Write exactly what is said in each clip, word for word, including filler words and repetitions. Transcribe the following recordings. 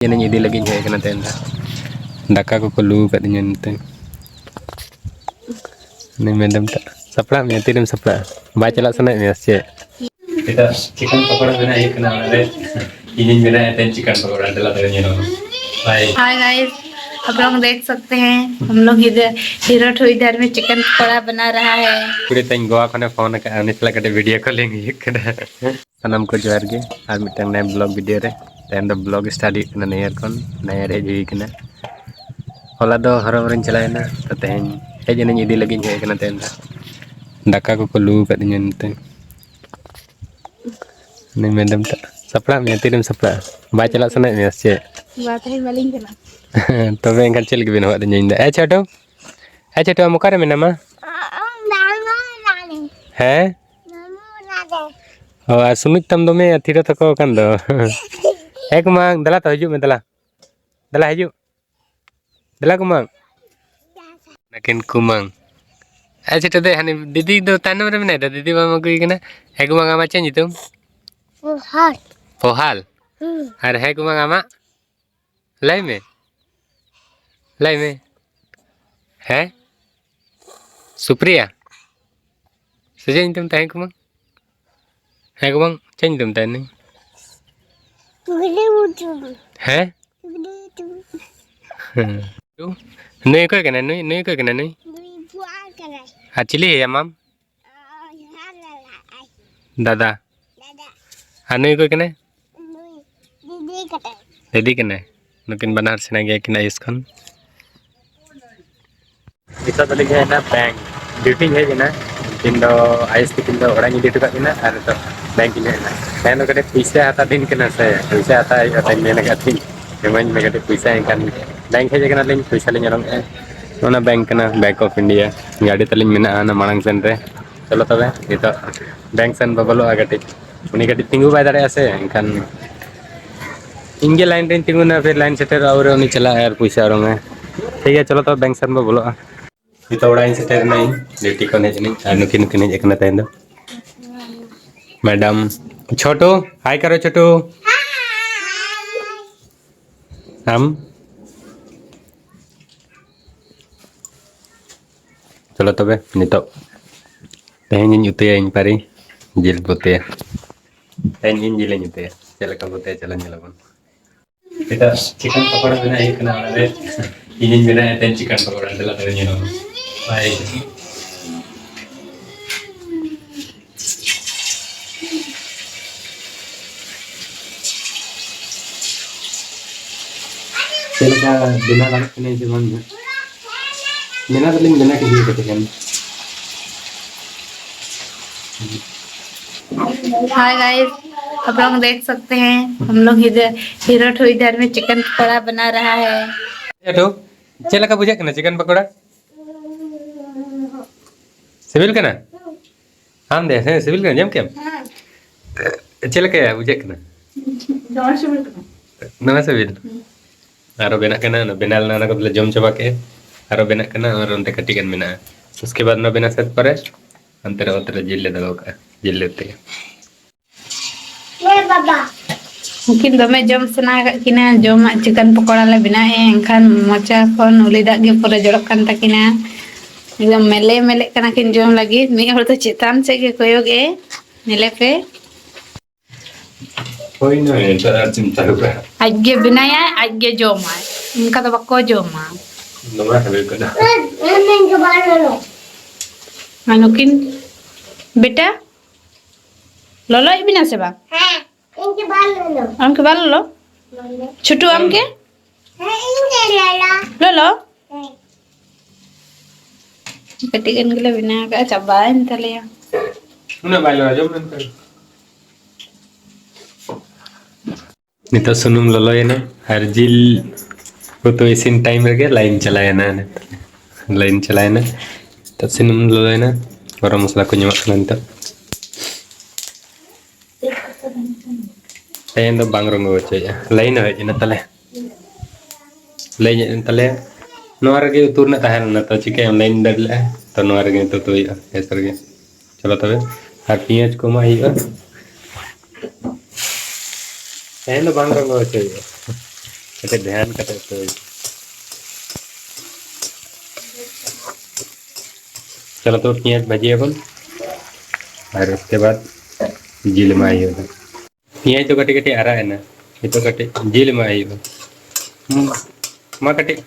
ᱮᱱᱮᱡ ᱤᱫᱤ ᱞᱟᱹᱜᱤᱫ ᱤᱧ ᱦᱮᱡ ᱟᱠᱟᱱᱟ ᱛᱮᱦᱮᱧ ᱫᱚ᱾ ᱫᱟᱠᱟ ᱠᱚᱠᱚ ᱞᱩ ᱟᱠᱟᱫᱤᱧᱟ ᱱᱚᱛᱮ᱾ ᱩᱱᱤ ᱢᱮᱰᱟᱢ ᱴᱟᱜ ᱥᱟᱯᱲᱟᱜ ᱢᱮᱭᱟ, ᱛᱤᱨᱮᱢ ᱥᱟᱯᱲᱟᱜᱼᱟ? ᱵᱟᱭ ᱪᱟᱞᱟᱜ ᱥᱟᱱᱟᱭᱮᱫ ᱢᱮᱭᱟ ᱥᱮ ᱪᱮᱫ? ᱱᱤᱛᱚᱜ ᱪᱤᱠᱮᱱ ᱯᱟᱠᱚᱲᱟ ᱵᱮᱱᱟᱣ ᱦᱩᱭᱩᱜ ᱠᱟᱱᱟ ᱚᱲᱟᱜ ᱨᱮ᱾ ᱤᱧᱤᱧ ᱵᱮᱱᱟᱣᱮᱫ ᱛᱟᱦᱮᱸᱫ ᱪᱤᱠᱮᱱ ᱯᱟᱠᱚᱲᱟ, ᱫᱮᱞᱟ ᱛᱚᱵᱮ ᱧᱮᱞ ᱢᱮ᱾ ᱵᱟᱭ᱾ Hi guys, आप लोग देख सकते हैं हम लोग इधर हीरो ठो इधर में चिकन पकौड़ा बना रहा है। ᱠᱩᱲᱤ ᱛᱟᱹᱧ ᱜᱳᱣᱟ ᱠᱷᱚᱱᱮ ᱯᱷᱳᱱ ᱟᱠᱟᱫᱼᱟ, ᱩᱱᱤ ᱥᱟᱞᱟᱜ ᱠᱟᱹᱴᱤᱡ ᱵᱷᱤᱰᱤᱭᱳ ᱠᱚᱞᱤᱝ ᱦᱩᱭᱩᱜ ᱠᱟᱱᱟ᱾ ᱥᱟᱱᱟᱢ ᱠᱚ ᱡᱚᱦᱟᱨ ᱜᱮ ᱟᱨ ᱢᱤᱫᱴᱟᱝ ᱱᱟᱭᱟ ᱵᱞᱚᱜ ᱵᱷᱤᱰᱤᱭᱳ ᱨᱮ᱾ ᱛᱮᱦᱮᱧ ᱫᱚ ᱵᱞᱚᱜ ᱥᱴᱟᱨᱴ ᱦᱩᱭᱩᱜ ᱠᱟᱱᱟ ᱱᱟᱭᱟᱨ ᱠᱷᱚᱱ᱾ ᱱᱟᱭᱟᱨ ᱦᱮᱡ ᱦᱩᱭ ᱠᱟᱱᱟ᱾ ᱦᱚᱞᱟ ᱫᱚ ᱦᱚᱨᱚ ᱦᱚᱨᱚᱧ ᱪᱟᱞᱟᱣᱮᱱᱟ, ᱛᱚ ᱛᱮᱦᱮᱧ ᱦᱮᱡ ᱮᱱᱟᱹᱧ, ᱤᱫᱤ ᱞᱟᱹᱜᱤᱫ ᱤᱧ ᱦᱮᱡ ᱟᱠᱟᱱᱟ ᱛᱮᱦᱮᱧ ᱫᱚ᱾ ᱫᱟᱠᱟ ᱠᱚᱠᱚ ᱞᱩ ᱟᱠᱟᱫᱤᱧᱟ ᱱᱚᱛᱮ᱾ ᱩᱱᱤ ᱢᱮᱰᱟᱢ ᱴᱟᱜ ᱥᱟᱯᱲᱟᱜ ᱢᱮᱭᱟ, ᱛᱤᱨᱮᱢ ᱥᱟᱯᱲᱟᱜᱼᱟ? ᱵᱟᱭ ᱪᱟᱞᱟᱜ ᱥᱟᱱᱟᱭᱮᱫ ᱢᱮᱭᱟ ᱥᱮ ᱪᱮᱫ? ᱵᱟ, ᱛᱮᱦᱮᱧ ᱵᱟᱹᱞᱤᱧ ᱪᱟᱞᱟᱜᱼᱟ᱾ ᱛᱚᱵᱮ ᱮᱱᱠᱷᱟᱱ ᱪᱮᱫ ᱞᱟᱹᱜᱤᱫ ᱵᱮᱱ ᱦᱚᱦᱚᱣᱟᱫᱤᱧᱟ ᱤᱧ ᱫᱚ? ᱮ ᱪᱷᱳᱴᱩ, ᱮ ᱪᱷᱳᱴᱩ, ᱟᱢ ᱚᱠᱟᱨᱮ ᱢᱮᱱᱟᱢᱟ? ᱦᱮᱸ? ᱚ, ᱟᱨ ᱥᱩᱢᱤᱛ ᱛᱟᱢ ᱫᱚᱢᱮ ᱛᱷᱤᱨ ᱛᱟᱠᱚ ᱠᱟᱱ ᱫᱚ᱾ ᱦᱮᱸ ᱠᱩᱢᱟᱝ, ᱫᱮᱞᱟ ᱛᱚ, ᱦᱤᱡᱩᱜ ᱢᱮ, ᱫᱮᱞᱟ᱾ ᱫᱮᱞᱟ ᱦᱤᱡᱩᱜ᱾ ᱫᱮᱞᱟ ᱠᱩᱢᱟᱝ᱾ ᱱᱟᱹᱠᱤᱱ ᱠᱩᱢᱟᱝ᱾ ᱟᱪᱪᱷᱟ, ᱴᱷᱤᱠ ᱫᱚ ᱦᱟᱹᱱᱤ ᱫᱤᱫᱤ ᱫᱚ ᱛᱟᱭᱱᱚᱢ ᱨᱮ ᱢᱮᱱᱟᱭ ᱫᱚ, ᱫᱤᱫᱤ ᱵᱟᱢ ᱟᱹᱜᱩᱭ ᱠᱟᱱᱟ᱾ ᱦᱮᱸ ᱠᱩᱢᱟᱝ, ᱟᱢᱟᱜ ᱪᱮᱫ ᱧᱩᱛᱩᱢ? ᱯᱳᱦᱟᱞ᱾ ᱯᱳᱦᱟᱞ? ᱦᱩᱸ᱾ ᱟᱨ ᱦᱮᱸ ᱠᱩᱢᱟᱝ, ᱟᱢᱟᱜ? ᱞᱟᱹᱭ ᱢᱮ᱾ ᱞᱟᱹᱭ ᱢᱮ᱾ ᱦᱮᱸ? ᱥᱩᱯᱨᱤᱭᱟ? ᱥᱮ ᱪᱮᱫ ᱧᱩᱛᱩᱢ ᱛᱟᱦᱮᱸ ᱠᱩᱢᱟᱝ? ᱦᱮᱸ ᱠᱩᱢᱟᱝ, ᱪᱮᱫ ᱧᱩᱛᱩᱢ ᱛᱟᱦᱮᱸ ᱱᱩᱭ? ᱜᱩᱰᱩ ᱜᱩᱰᱩ᱾ ᱦᱮᱸ? ᱜᱩᱰᱩ ᱜᱩᱰᱩ᱾ ᱦᱮᱸ᱾ ᱱᱩᱭ ᱚᱠᱚᱭ ᱠᱟᱱᱟᱭ? ᱱᱩᱭ, ᱱᱩᱭ ᱚᱠᱚᱭ ᱠᱟᱱᱟᱭ ᱱᱩᱭ? ᱱᱩᱭ ᱵᱩᱣᱟ ᱠᱟᱱᱟᱭ᱾ ᱟᱨ ᱪᱤᱞᱤ ᱦᱮᱡ ᱟᱢᱟᱢ? ᱟᱨ ᱦᱟᱞᱟᱞᱟᱜ ᱟᱭ᱾ ᱫᱟᱫᱟ᱾ ᱫᱟᱫᱟ᱾ ᱟᱨ ᱱᱩᱭ ᱚᱠᱚᱭ ᱠᱟᱱᱟᱭ? ᱱᱩᱭ ᱫᱤᱫᱤ ᱠᱟᱱᱟᱭ᱾ ᱫᱤᱫᱤ ᱠᱟᱱᱟᱭ᱾ ᱱᱩᱠᱤᱱ ᱵᱟᱱᱟᱨ ᱥᱮᱬᱟ ᱜᱮᱭᱟ ᱠᱤᱱ ᱟᱭᱩᱥ ᱠᱷᱚᱱ᱾ ᱱᱤᱛᱚᱜ ᱫᱚᱞᱤᱧ ᱦᱮᱡ ᱮᱱᱟ ᱵᱮᱝᱠ, ᱰᱤᱭᱩᱴᱤᱧ ᱦᱮᱡ ᱮᱱᱟ᱾ ᱩᱱᱠᱤᱱ ᱫᱚ ᱟᱭᱩᱥ ᱛᱟᱹᱠᱤᱱ ᱫᱚ ᱚᱲᱟᱜ ᱤᱧ ᱤᱫᱤ ᱦᱚᱴᱚ ᱠᱟᱜ ᱠᱤᱱᱟ ᱟᱨ ᱱᱤᱛᱚᱜ ᱵᱮᱝᱠ ᱤᱧ ᱦᱮᱡ ᱮᱱᱟ᱾ ᱛᱮᱦᱮᱧ ᱫᱚ ᱠᱟᱹᱴᱤᱡ ᱯᱩᱭᱥᱟᱹ ᱦᱟᱛᱟᱣ ᱫᱤᱱ ᱠᱟᱱᱟ ᱥᱮ, ᱯᱩᱭᱥᱟᱹ ᱦᱟᱛᱟᱣ ᱦᱩᱭᱩᱜᱼᱟ, ᱛᱮᱦᱮᱧ ᱢᱮᱱ ᱟᱠᱟᱫ ᱛᱤᱧ ᱮᱢᱟᱹᱧ ᱢᱮ ᱠᱟᱹᱴᱤᱡ ᱯᱩᱭᱥᱟᱹ, ᱮᱱᱠᱷᱟᱱ ᱵᱮᱝᱠ ᱦᱮᱡ ᱟᱠᱟᱱᱟᱞᱤᱧ, ᱯᱩᱭᱥᱟᱹ ᱞᱤᱧ ᱚᱰᱚᱝᱮᱜᱼᱟ᱾ ᱚᱱᱟ ᱵᱮᱝᱠ ᱠᱟᱱᱟ, ᱵᱮᱝᱠ ᱚᱯᱷ ᱤᱱᱰᱤᱭᱟ᱾ ᱜᱟᱹᱰᱤ ᱛᱟᱹᱞᱤᱧ ᱢᱮᱱᱟᱜᱼᱟ ᱚᱱᱟ ᱢᱟᱲᱟᱝ ᱥᱮᱱ ᱨᱮ᱾ ᱪᱚᱞᱚ ᱛᱚᱵᱮ ᱱᱤᱛᱚᱜ ᱵᱮᱝᱠ ᱥᱮᱱ ᱵᱚ ᱵᱚᱞᱚᱜᱼᱟ ᱠᱟᱹᱴᱤᱡ᱾ ᱩᱱᱤ ᱠᱟᱹᱴᱤᱡ ᱛᱤᱸᱜᱩ ᱵᱟᱭ ᱫᱟᱲᱮᱭᱟᱜᱼᱟ ᱥᱮ, ᱮᱱᱠᱷᱟᱱ ᱤᱧ ᱜᱮ ᱞᱟᱭᱤᱱ ᱨᱮᱧ ᱛᱤᱸᱜᱩᱱᱟ, ᱯᱷᱤᱨ ᱞᱟᱭᱤᱱ ᱥᱮᱴᱮᱨᱚᱜᱼᱟ, ᱩᱱᱨᱮ ᱩᱱᱤ ᱪᱟᱞᱟᱜᱼᱟᱭ ᱟᱨ ᱯᱩᱭᱥᱟᱹ ᱚᱰᱚᱝᱟᱭ᱾ ᱴᱷᱤᱠ ᱜᱮᱭᱟ, ᱪᱚᱞᱚ ᱛᱚᱵᱮ ᱵᱮᱝᱠ ᱥᱮᱱ ᱵᱚ ᱵᱚᱞᱚᱜᱼᱟ᱾ ᱱᱤᱛᱚᱜ ᱚᱲᱟᱜ ᱤᱧ ᱥᱮᱴᱮᱨ ᱮᱱᱟ, ᱤᱧ ᱰᱤᱭᱩᱴᱤ ᱠᱷᱚᱱ ᱦᱮᱡ ᱮᱱᱟᱹᱧ ᱟᱨ ᱱᱩᱠᱤᱱ ᱱᱩᱠᱤᱱ ᱦᱮᱡ ᱟᱠᱟᱱᱟ ᱛᱮᱦᱮᱧ ᱫᱚ᱾ ᱢᱮᱰᱟᱢ, ᱪᱷᱳᱴᱩ, ᱦᱟᱭ ᱠᱟᱨᱚ ᱪᱷᱳᱴᱩ᱾ ᱟᱢ? ᱪᱚᱞᱚ ᱛᱚᱵᱮ, ᱱᱤᱛᱚᱜ ᱛᱮᱦᱮᱧ ᱤᱧ ᱩᱛᱩᱭᱟ ᱤᱧ ᱯᱟᱹᱨᱤ ᱡᱤᱞ ᱯᱮ ᱩᱛᱩᱭᱟ᱾ ᱛᱮᱦᱮᱧ ᱤᱧ ᱡᱤᱞᱤᱧ ᱩᱛᱩᱭᱟ᱾ ᱪᱮᱫ ᱞᱮᱠᱟ ᱵᱚ ᱩᱛᱩᱭᱟ, ᱪᱚᱞᱚ ᱧᱮᱞ ᱟᱵᱚᱱ᱾ ᱱᱤᱛᱚᱜ ᱪᱤᱠᱮᱱ ᱯᱟᱠᱚᱲᱟ ᱵᱮᱱᱟᱣ ᱦᱩᱭᱩᱜ ᱠᱟᱱᱟ ᱚᱲᱟᱜ ᱨᱮ᱾ ᱤᱧᱤᱧ ᱵᱮᱱᱟᱣᱮᱫ ᱛᱟᱦᱮᱸᱫ ᱪᱤᱠᱮᱱ ᱯᱟᱠᱚᱲᱟ, ᱫᱮᱞᱟ ᱛᱚᱵᱮ ᱧᱮᱞ ᱟᱵᱚᱱ᱾ ᱵᱟᱭ᱾ ᱪᱮᱫ ᱞᱮᱠᱟ ᱵᱮᱱᱟᱣ ᱫᱟᱲᱮᱭᱟᱜ ᱠᱟᱱᱟᱭ ᱥᱮ ᱵᱟᱝ ᱦᱟᱸᱜ? ᱵᱮᱱᱟᱣ ᱫᱚᱞᱤᱧ ᱵᱮᱱᱟᱣ ᱠᱮᱫ ᱜᱮᱭᱟ ᱠᱟᱹᱴᱤᱡ ᱜᱟᱱ᱾ हाय गाइस, आप लोग देख सकते हैं, हम लोग इधर, हीरो ठो इधर में चिकन पकौड़ा बना रहा है। हीरो, ᱪᱮᱫ ᱞᱮᱠᱟ ᱵᱩᱡᱷᱟᱹᱜ ᱠᱟᱱᱟ ᱪᱤᱠᱮᱱ ᱯᱟᱠᱚᱲᱟ? ᱥᱤᱵᱤᱞ ᱠᱟᱱᱟ? ᱟᱢ ᱫᱮ, ᱦᱮᱸ, ᱥᱤᱵᱤᱞ ᱠᱟᱱᱟ, ᱡᱚᱢ ᱠᱮᱫᱟᱢ? ᱦᱮᱸ᱾ ᱪᱮᱫ ᱞᱮᱠᱟ ᱵᱩᱡᱷᱟᱹᱜ ᱠᱟᱱᱟ? ᱫᱚᱢᱮ ᱥᱤᱵᱤᱞ ᱠᱟᱱᱟ᱾ ᱫᱚᱢᱮ ᱥᱤᱵᱤᱞ? ᱦᱩᱸ᱾ ᱟᱨᱚ ᱵᱮᱱᱟᱜ ᱠᱟᱱᱟ, ᱚᱱᱟ ᱵᱮᱱᱟᱣ ᱞᱮᱱᱟ, ᱚᱱᱟ ᱠᱚᱫᱚᱞᱮ ᱡᱚᱢ ᱪᱟᱵᱟ ᱠᱮᱫᱼᱟ᱾ ᱟᱨᱚ ᱵᱮᱱᱟᱜ ᱠᱟᱱᱟ, ᱟᱨ ᱚᱱᱛᱮ ᱠᱟᱹᱴᱤᱡ ᱜᱟᱱ ᱢᱮᱱᱟᱜᱼᱟ᱾ ᱩᱥᱠᱮ ᱵᱟᱫ ᱚᱱᱟ ᱵᱮᱱᱟᱣ ᱥᱟᱹᱛ ᱯᱚᱨᱮ ᱦᱟᱱᱛᱮ ᱨᱮ ᱚᱛ ᱨᱮ ᱡᱤᱞ ᱞᱮ ᱫᱚᱦᱚ ᱠᱟᱜᱼᱟ, ᱡᱤᱞ ᱞᱮ ᱩᱛᱩᱭᱟ᱾ ᱩᱱᱠᱤᱱ ᱫᱚᱢᱮ ᱡᱚᱢ ᱥᱟᱱᱟ ᱟᱠᱟᱫ ᱠᱤᱱᱟ, ᱡᱚᱢᱟᱜ ᱪᱤᱠᱮᱱ ᱯᱚᱠᱚᱲᱟ ᱞᱮ ᱵᱮᱱᱟᱣᱮᱫᱼᱟ, ᱮᱱᱠᱷᱟᱱ ᱢᱚᱪᱟ ᱠᱷᱚᱱ ᱩᱞᱤ ᱫᱟᱜ ᱜᱮ ᱯᱩᱨᱟᱹ ᱡᱚᱨᱚᱜ ᱠᱟᱱ ᱛᱟᱹᱠᱤᱱᱟ᱾ ᱮᱠᱫᱚᱢ ᱢᱮᱞᱮ ᱢᱮᱞᱮᱜ ᱠᱟᱱᱟ ᱠᱤᱱ ᱡᱚᱢ ᱞᱟᱹᱜᱤᱫ᱾ ᱢᱤᱫ ᱦᱚᱲ ᱫᱚ ᱪᱮᱛᱟᱱ ᱥᱮᱫ ᱜᱮ ᱠᱚᱭᱚᱜ ᱮ, ᱧᱮᱞᱮ ᱯᱮ᱾ ᱦᱩᱭᱱᱟ, ᱱᱮᱛᱟᱨ ᱟᱨ ᱪᱤᱱᱛᱟ ᱦᱩᱭᱩᱜᱼᱟ᱾ ᱟᱡ ᱜᱮ ᱵᱮᱱᱟᱭᱟᱭ, ᱟᱡ ᱜᱮ ᱡᱚᱢᱟᱭ, ᱚᱱᱠᱟ ᱫᱚ ᱵᱟᱠᱚ ᱡᱚᱢᱟ᱾ ᱱᱚᱣᱟ ᱦᱩᱭᱩᱜ ᱠᱟᱱᱟ᱾ ᱟᱨ ᱱᱩᱠᱤᱱ ᱵᱮᱴᱟ ᱞᱚᱞᱚᱭᱮᱫ ᱵᱮᱱᱟ ᱥᱮ ᱵᱟᱝ? ᱦᱮᱸ, ᱤᱧ ᱜᱮ ᱵᱟᱝ ᱞᱚᱞᱚ᱾ ᱟᱢ ᱠᱤ ᱵᱟᱝ ᱞᱚᱞᱚ? ᱞᱚᱞᱚ᱾ ᱪᱷᱩᱴᱩ, ᱟᱢ ᱜᱮ? ᱦᱮᱸ, ᱤᱧ ᱜᱮ ᱞᱚᱞᱚ᱾ ᱞᱚᱞᱚ? ᱦᱮᱸ᱾ ᱠᱟᱹᱴᱤᱡ ᱜᱟᱱ ᱜᱮᱞᱮ ᱵᱮᱱᱟᱣ ᱠᱟᱜᱼᱟ, ᱪᱟᱵᱟᱭᱮᱱ ᱛᱟᱞᱮᱭᱟ᱾ ᱩᱱᱟᱹᱜ ᱵᱟᱭ ᱞᱚᱞᱚ, ᱡᱚᱢ ᱢᱮ ᱮᱱᱠᱷᱟᱱ᱾ ᱱᱤᱛᱚᱜ ᱥᱩᱱᱩᱢ ᱞᱚᱞᱚᱭᱮᱱᱟ ᱟᱨ ᱡᱤᱞ ᱩᱛᱩ ᱤᱥᱤᱱ ᱴᱟᱭᱤᱢ ᱨᱮᱜᱮ ᱞᱟᱭᱤᱱ ᱪᱟᱞᱟᱣᱮᱱᱟ᱾ ᱞᱟᱭᱤᱱ ᱪᱟᱞᱟᱣᱮᱱᱟ᱾ ᱱᱤᱛᱚᱜ ᱥᱩᱱᱩᱢ ᱞᱚᱞᱚᱭᱮᱱᱟ, ᱜᱚᱨᱚᱢ ᱢᱚᱥᱞᱟ ᱠᱚ ᱧᱟᱢᱚᱜ ᱠᱟᱱᱟ ᱱᱤᱛᱚᱜ᱾ ᱞᱟᱭᱤᱱ ᱫᱚ ᱵᱟᱝ ᱨᱚᱝᱜᱚ ᱦᱚᱪᱚᱭᱮᱫᱼᱟ, ᱞᱟᱭᱤᱱ ᱦᱚᱸ ᱦᱮᱡ ᱮᱱᱟ ᱛᱟᱞᱮ᱾ ᱞᱟᱭᱤᱱ ᱦᱮᱡ ᱮᱱ ᱛᱟᱞᱮᱭᱟ᱾ ᱱᱚᱣᱟ ᱨᱮᱜᱮ ᱩᱛᱩ ᱨᱮᱱᱟᱜ ᱛᱟᱦᱮᱸ ᱞᱮᱱᱟ, ᱛᱚ ᱪᱤᱠᱟᱹᱭᱟᱢ, ᱞᱟᱭᱤᱱ ᱫᱟᱲᱮ ᱞᱮᱫᱼᱟ, ᱛᱚ ᱱᱚᱣᱟ ᱨᱮᱜᱮ ᱱᱤᱛᱚᱜ ᱩᱛᱩ ᱦᱩᱭᱩᱜᱼᱟ ᱜᱮᱥ ᱨᱮᱜᱮ᱾ ᱪᱚᱞᱚ ᱛᱚᱵᱮ, ᱟᱨ ᱯᱮᱸᱭᱟᱡᱽ ᱠᱚ ᱮᱢᱟᱜ ᱦᱩᱭᱩᱜᱼᱟ᱾ ᱛᱮᱦᱮᱧ ᱫᱚ ᱵᱟᱝ ᱨᱚᱝᱜᱚ ᱦᱚᱪᱚ ᱦᱩᱭᱩᱜᱼᱟ᱾ ᱠᱟᱹᱴᱤᱡ ᱫᱷᱮᱭᱟᱱ ᱠᱟᱛᱮ ᱩᱛᱩᱭ᱾ ᱪᱚᱞᱚ ᱛᱚ ᱯᱮᱸᱭᱟᱡᱽ ᱵᱷᱟᱹᱡᱤᱭᱟᱵᱚᱱ ᱟᱨ ᱩᱥᱠᱮ ᱵᱟᱫ ᱡᱤᱞ ᱮᱢᱟᱭ ᱦᱩᱭᱩᱜᱼᱟ᱾ ᱯᱮᱸᱭᱟᱡᱽ ᱫᱚ ᱠᱟᱹᱴᱤᱡ ᱠᱟᱹᱴᱤᱡ ᱟᱨᱟᱜ ᱮᱱᱟ, ᱱᱤᱛᱚᱜ ᱠᱟᱹᱴᱤᱡ ᱡᱤᱞ ᱮᱢᱟᱭ ᱦᱩᱭᱩᱜᱼᱟ᱾ ᱦᱩᱸ, ᱢᱟ ᱠᱟᱹᱴᱤᱡ,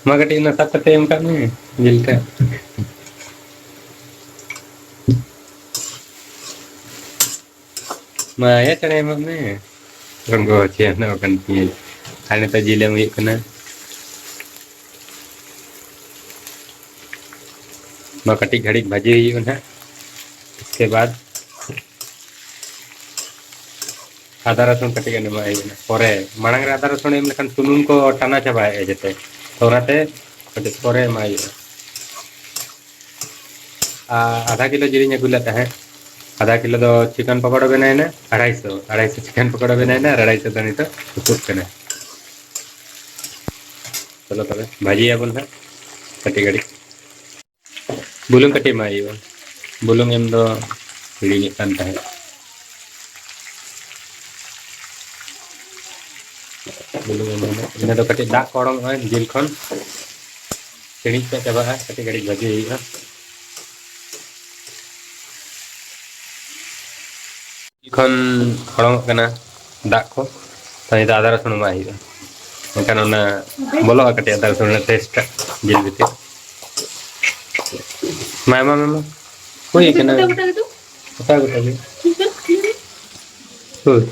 ᱢᱟ ᱠᱟᱹᱴᱤᱡ ᱚᱱᱟ ᱥᱟᱵ ᱠᱟᱛᱮ ᱮᱢ ᱠᱟᱜ ᱢᱮ ᱡᱤᱞ ᱴᱟᱜ᱾ ᱢᱟ ᱭᱟ ᱪᱟᱬᱮ ᱮᱢᱟᱜ ᱢᱮ᱾ ᱨᱚᱝᱜᱚ ᱪᱮᱫ ᱦᱚᱸ ᱵᱟᱠᱷᱟᱱ ᱯᱮᱸᱭᱟᱡᱽ᱾ ᱟᱨ ᱱᱤᱛᱚᱜ ᱡᱤᱞ ᱮᱢ ᱦᱩᱭᱩᱜ ᱠᱟᱱᱟ᱾ ᱱᱚᱣᱟ ᱠᱟᱹᱴᱤᱡ ᱜᱷᱟᱹᱲᱤᱡ ᱵᱷᱟᱹᱡᱤ ᱦᱩᱭᱩᱜᱼᱟ ᱱᱟᱦᱟᱜ᱾ ᱩᱥᱠᱮ ᱵᱟᱫ ᱟᱫᱟ ᱨᱟᱹᱥᱩᱱ ᱠᱟᱹᱴᱤᱡ ᱜᱟᱱ ᱮᱢᱟᱜ ᱦᱩᱭᱩᱜᱼᱟ᱾ ᱯᱚᱨᱮ, ᱢᱟᱲᱟᱝ ᱨᱮ ᱟᱫᱟ ᱨᱟᱹᱥᱩᱱ ᱮᱢ ᱞᱮᱠᱷᱟᱱ ᱥᱩᱱᱩᱢ ᱠᱚ ᱴᱟᱱᱟ ᱪᱟᱵᱟᱭᱮᱫᱼᱟ ᱡᱮᱛᱮ, ᱛᱚ ᱚᱱᱟᱛᱮ ᱠᱟᱹᱴᱤᱡ ᱯᱚᱨᱮ ᱮᱢᱟᱜ ᱦᱩᱭᱩᱜᱼᱟ᱾ ᱟᱨ ᱟᱫᱷᱟ ᱠᱤᱞᱳ ᱡᱤᱞᱤᱧ ᱟᱹᱜᱩ ᱞᱮᱫ ᱛᱟᱦᱮᱸᱫ, ᱟᱫᱷᱟ ᱠᱤᱞᱳ ᱫᱚ ᱪᱤᱠᱮᱱ ᱯᱟᱠᱚᱲᱟ ᱵᱮᱱᱟᱣᱮᱱᱟ ᱟᱲᱟᱭᱥᱚ, ᱟᱲᱟᱭᱥᱚ ᱪᱤᱠᱮᱱ ᱯᱟᱠᱚᱲᱟ ᱵᱮᱱᱟᱣᱮᱱᱟ ᱟᱨ ᱟᱲᱟᱭᱥᱚ ᱫᱚ ᱱᱤᱛᱚᱜ ᱩᱛᱩᱜ ᱠᱟᱱᱟ᱾ ᱪᱚᱞᱚ ᱛᱚᱵᱮ ᱵᱷᱟᱹᱡᱤᱭᱟᱵᱚᱱ ᱦᱟᱸᱜ ᱠᱟᱹᱴᱤᱡ ᱜᱷᱟᱹᱲᱤᱡ᱾ ᱵᱩᱞᱩᱝ ᱠᱟᱹᱴᱤᱡ ᱮᱢᱟᱜ ᱦᱩᱭᱩᱜᱼᱟ, ᱵᱩᱞᱩᱝ ᱮᱢ ᱫᱚ ᱦᱤᱲᱤᱧᱚᱜ ᱠᱟᱱ ᱛᱟᱦᱮᱸᱫ᱾ ᱵᱩᱞᱩᱝ ᱮᱢ ᱢᱮ᱾ ᱤᱱᱟᱹ ᱫᱚ ᱠᱟᱹᱴᱤᱡ ᱫᱟᱜ ᱠᱚ ᱚᱰᱚᱝᱚᱜᱼᱟ ᱡᱤᱞ ᱠᱷᱚᱱ, ᱥᱤᱬᱤᱡ ᱠᱚ ᱪᱟᱵᱟᱜᱼᱟ, ᱠᱟᱹᱴᱤᱡ ᱜᱷᱟᱹᱲᱤᱡ ᱵᱷᱟᱹᱡᱤ ᱦᱩᱭᱩᱜᱼᱟ᱾ ᱠᱷᱚᱱ ᱚᱰᱚᱝᱚᱜ ᱠᱟᱱᱟ ᱫᱟᱜ ᱠᱚ, ᱛᱚ ᱱᱤᱛᱚᱜ ᱟᱫᱟ ᱨᱟᱹᱥᱩᱱ ᱮᱢᱟᱜ ᱦᱩᱭᱩᱜᱼᱟ, ᱮᱱᱠᱷᱟᱱ ᱚᱱᱟ ᱵᱚᱞᱚᱜᱼᱟ ᱠᱟᱹᱴᱤᱡ ᱟᱫᱟ ᱨᱟᱹᱥᱩᱱ ᱨᱮᱱᱟᱜ ᱴᱮᱥᱴ ᱴᱟᱜ ᱡᱤᱞ ᱵᱷᱤᱛᱤᱨ᱾ ᱢᱟ ᱮᱢᱟᱜ ᱢᱮ, ᱢᱟ᱾ ᱦᱩᱭ ᱠᱟᱱᱟ᱾ ᱜᱚᱴᱟ, ᱜᱚᱴᱟ ᱜᱮᱛᱚ? ᱜᱚᱴᱟ, ᱜᱚᱴᱟ ᱜᱮ᱾ ᱦᱳᱭ᱾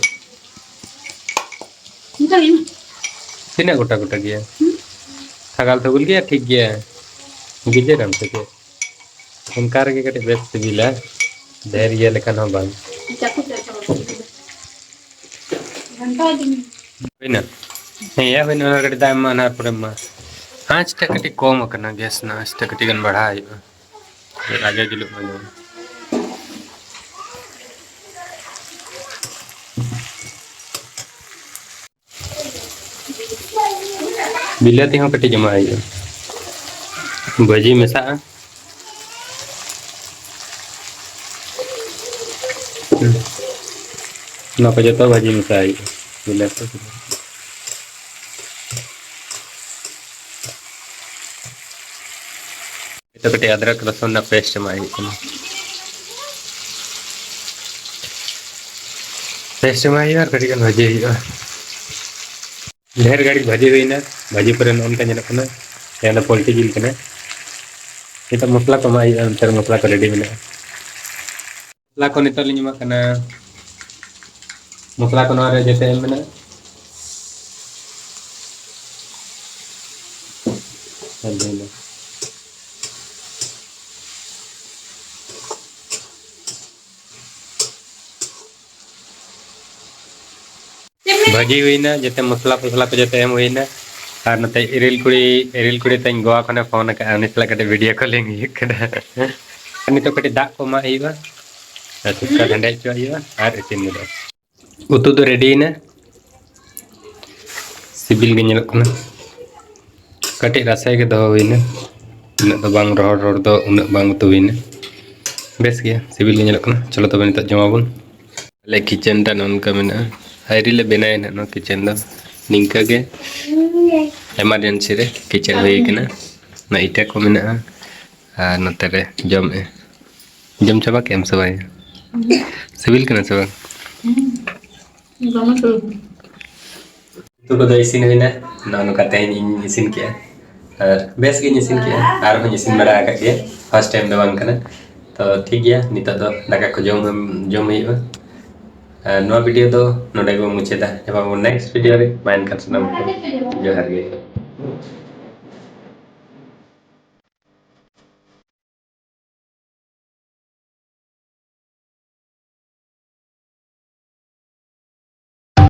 ᱚᱱᱠᱟ ᱜᱮ ᱦᱮᱱᱟᱜ᱾ ᱛᱤᱱᱟᱹᱜ ᱜᱚᱴᱟ ᱜᱚᱴᱟ ᱜᱮᱭᱟ? ᱦᱩᱸ᱾ ᱥᱟᱜᱟᱞ ᱥᱟᱹᱜᱩᱞ ᱜᱮᱭᱟ, ᱴᱷᱤᱠ ᱜᱮᱭᱟ᱾ ᱜᱤᱡᱮᱨᱟᱢ ᱥᱮ ᱪᱮᱫ? ᱚᱱᱠᱟ ᱨᱮᱜᱮ ᱠᱟᱹᱴᱤᱡ ᱵᱮᱥ ᱥᱤᱵᱤᱞᱟ, ᱰᱷᱮᱨ ᱤᱭᱟᱹ ᱞᱮᱠᱷᱟᱱ ᱦᱚᱸ ᱵᱟᱝ᱾ ᱪᱟᱠᱩ ᱛᱮ ᱪᱟᱵᱟ ᱠᱮᱫᱟ᱾ ᱜᱷᱟᱱᱴᱟ ᱤᱫᱤ ᱢᱮ᱾ ᱦᱩᱭᱱᱟ? ᱦᱮᱸ, ᱭᱟ, ᱦᱩᱭᱱᱟ᱾ ᱚᱱᱟ ᱠᱟᱹᱴᱤᱡ ᱫᱟᱜ ᱮᱢ ᱮᱢᱟ, ᱚᱱᱟ ᱯᱚᱨᱮ ᱮᱢᱟ᱾ ᱟᱸᱪ ᱴᱟ ᱠᱟᱹᱴᱤᱡ ᱠᱚᱢ ᱟᱠᱟᱱᱟ, ᱜᱮᱥ ᱨᱮᱱᱟᱜ ᱟᱸᱪ ᱴᱟ ᱠᱟᱹᱴᱤᱡ ᱜᱟᱱ ᱵᱟᱲᱦᱟᱣ ᱦᱩᱭᱩᱜᱼᱟ᱾ ᱨᱟᱡᱟ ᱡᱩᱞᱩᱜ ᱢᱟ ᱡᱮᱢᱚᱱ᱾ ᱵᱤᱞᱟᱹᱛᱤ ᱦᱚᱸ ᱠᱟᱹᱴᱤᱡ ᱮᱢᱟᱜ ᱦᱩᱭᱩᱜᱼᱟ, ᱵᱷᱟᱹᱡᱤ ᱢᱮᱥᱟᱜᱼᱟ᱾ ᱦᱩᱸ᱾ ᱱᱚᱣᱟ ᱠᱚ ᱡᱚᱛᱚ ᱵᱷᱟᱹᱡᱤ ᱢᱮᱥᱟ ᱦᱩᱭᱩᱜᱼᱟ, ᱵᱤᱞᱟᱹᱛᱤ᱾ ᱱᱤᱛᱚᱜ ᱠᱟᱹᱴᱤᱡ ᱟᱫᱨᱚᱠ ᱨᱟᱥᱩᱱ ᱨᱮᱱᱟᱜ ᱯᱮᱥᱴ ᱮᱢᱟᱜ ᱦᱩᱭᱩᱜ ᱠᱟᱱᱟ᱾ ᱯᱮᱥᱴ ᱮᱢᱟᱜ ᱦᱩᱭᱩᱜᱼᱟ ᱟᱨ ᱠᱟᱹᱴᱤᱡ ᱜᱟᱱ ᱵᱷᱟᱹᱡᱤ ᱦᱩᱭᱩᱜᱼᱟ᱾ ᱰᱷᱮᱨ ᱜᱷᱟᱹᱲᱤᱡ ᱵᱷᱟᱹᱡᱤ ᱦᱩᱭᱱᱟ᱾ ᱵᱷᱟᱹᱡᱤ ᱯᱚᱨᱮ ᱱᱚᱜᱼᱚ ᱱᱚᱝᱠᱟ ᱧᱮᱞᱚᱜ ᱠᱟᱱᱟ᱾ ᱱᱤᱭᱟᱹ ᱫᱚ ᱯᱳᱞᱴᱤ ᱡᱤᱞ ᱠᱟᱱᱟ᱾ ᱱᱤᱛᱚᱜ ᱢᱚᱥᱞᱟ ᱠᱚ ᱮᱢᱟᱜ ᱦᱩᱭᱩᱜᱼᱟ᱾ ᱱᱚᱛᱮ ᱨᱮ ᱢᱚᱥᱞᱟ ᱠᱚ ᱨᱮᱰᱤ ᱢᱮᱱᱟᱜᱼᱟ᱾ ᱢᱚᱥᱞᱟ ᱠᱚ ᱱᱤᱛᱚᱜ ᱞᱤᱧ ᱮᱢᱟᱜ ᱠᱟᱱᱟ᱾ ᱢᱚᱥᱞᱟ ᱠᱚ ᱱᱚᱣᱟ ᱨᱮ ᱡᱮᱛᱮ ᱮᱢ ᱢᱮᱱᱟᱜᱼᱟ᱾ ᱵᱷᱟᱹᱡᱤ ᱦᱩᱭᱱᱟ, ᱡᱮᱛᱮ ᱢᱚᱥᱞᱟ ᱯᱷᱚᱥᱞᱟ ᱠᱚ ᱡᱮᱛᱮ ᱮᱢ ᱦᱩᱭᱱᱟ᱾ ᱟᱨ ᱱᱚᱛᱮ ᱤᱨᱤᱞ ᱠᱩᱲᱤ, ᱤᱨᱤᱞ ᱠᱩᱲᱤ ᱛᱟᱹᱧ ᱜᱳᱣᱟ ᱠᱷᱚᱱᱮ ᱯᱷᱳᱱ ᱟᱠᱟᱫᱼᱟ, ᱩᱱᱤ ᱥᱟᱞᱟᱜ ᱠᱟᱹᱴᱤᱡ ᱵᱷᱤᱰᱤᱭᱳ ᱠᱚᱞᱤᱝ ᱦᱩᱭᱩᱜ ᱠᱟᱱᱟ᱾ ᱟᱨ ᱱᱤᱛᱚᱜ ᱠᱟᱹᱴᱤᱡ ᱫᱟᱜ ᱠᱚ ᱮᱢᱟᱜ ᱦᱩᱭᱩᱜᱼᱟ, ᱟᱨ ᱪᱩᱯᱪᱟᱯ ᱦᱮᱸᱰᱮᱡ ᱦᱚᱪᱚ ᱦᱩᱭᱩᱜᱼᱟ ᱟᱨ ᱤᱥᱤᱱ ᱜᱚᱫᱚᱜᱼᱟ᱾ ᱩᱛᱩ ᱫᱚ ᱨᱮᱰᱤᱭᱮᱱᱟ, ᱥᱤᱵᱤᱞ ᱜᱮ ᱧᱮᱞᱚᱜ ᱠᱟᱱᱟ᱾ ᱠᱟᱹᱴᱤᱡ ᱨᱟᱥᱮ ᱜᱮ ᱫᱚᱦᱚ ᱦᱩᱭᱱᱟ, ᱩᱱᱟᱹᱜ ᱫᱚ ᱵᱟᱝ ᱨᱚᱦᱚᱲ ᱨᱚᱦᱚᱲ ᱫᱚ, ᱩᱱᱟᱹᱜ ᱵᱟᱝ ᱩᱛᱩ ᱦᱩᱭᱱᱟ᱾ ᱵᱮᱥ ᱜᱮ ᱥᱤᱵᱤᱞ ᱜᱮ ᱧᱮᱞᱚᱜ ᱠᱟᱱᱟ᱾ ᱪᱚᱞᱚ ᱛᱚᱵᱮ ᱱᱤᱛᱚᱜ ᱡᱚᱢᱟᱵᱚᱱ᱾ ᱟᱞᱮ ᱠᱤᱪᱮᱱ ᱴᱟ ᱱᱚᱝᱠᱟ ᱢᱮᱱᱟᱜᱼᱟ᱾ ᱟᱹᱣᱨᱤ ᱞᱮ ᱵᱮᱱᱟᱣᱟ ᱱᱟᱦᱟᱜ ᱱᱚᱣᱟ ᱠᱤᱪᱮᱱ ᱫᱚ᱾ ᱱᱤᱝᱠᱟ ᱜᱮ ᱮᱢᱟᱨᱡᱮᱱᱥᱤ ᱨᱮ ᱠᱤᱪᱮᱱ ᱦᱩᱭ ᱠᱟᱱᱟ᱾ ᱚᱱᱟ ᱤᱴᱟᱹ ᱠᱚ ᱢᱮᱱᱟᱜᱼᱟ ᱟᱨ ᱱᱚᱛᱮ ᱨᱮ ᱡᱚᱢᱮᱜᱼᱟ᱾ ᱡᱚᱢ ᱪᱟᱵᱟ ᱠᱮᱜ ᱟᱢ ᱥᱮ ᱵᱟᱝ? ᱥᱤᱵᱤᱞ ᱠᱟᱱᱟ ᱥᱮ ᱵᱟᱝ? ᱫᱚᱢᱮ ᱥᱤᱵᱤᱞ᱾ ᱩᱛᱩ ᱠᱚᱫᱚ ᱤᱥᱤᱱ ᱦᱩᱭᱱᱟ᱾ ᱱᱚᱜᱼᱚ ᱱᱚᱝᱠᱟ ᱛᱮᱦᱮᱧ ᱤᱧ ᱤᱥᱤᱱ ᱠᱮᱜᱼᱟ᱾ ᱟᱨ ᱵᱮᱥ ᱜᱤᱧ ᱤᱥᱤᱱ ᱠᱮᱜᱼᱟ᱾ ᱟᱨᱦᱚᱸᱧ ᱤᱥᱤᱱ ᱵᱟᱲᱟ ᱟᱠᱟᱫ ᱜᱮᱭᱟ᱾ ᱯᱷᱟᱥᱴ ᱴᱟᱭᱤᱢ ᱫᱚ ᱵᱟᱝ ᱠᱟᱱᱟ᱾ ᱛᱚ ᱴᱷᱤᱠ ᱜᱮᱭᱟ, ᱱᱤᱛᱚᱜ ᱫᱚ ᱫᱟᱠᱟ ᱠᱚ ᱡᱚᱢ, ᱡᱚᱢ ᱦᱩᱭᱩᱜᱼᱟ᱾ ᱟᱨ ᱱᱚᱣᱟ ᱵᱷᱤᱰᱤᱭᱳ ᱫᱚ ᱱᱚᱰᱮ ᱜᱮᱵᱚᱱ ᱢᱩᱪᱟᱹᱫᱟ᱾ ᱧᱟᱯᱟᱢ ᱟᱵᱚᱱ ᱱᱮᱠᱥᱴ ᱵᱷᱤᱰᱤᱭᱳ ᱨᱮ᱾ ᱢᱟ ᱮᱱᱠᱷᱟᱱ ᱥᱟᱱᱟᱢ ᱠᱚ ᱡᱚᱦᱟᱨ ᱜᱮ᱾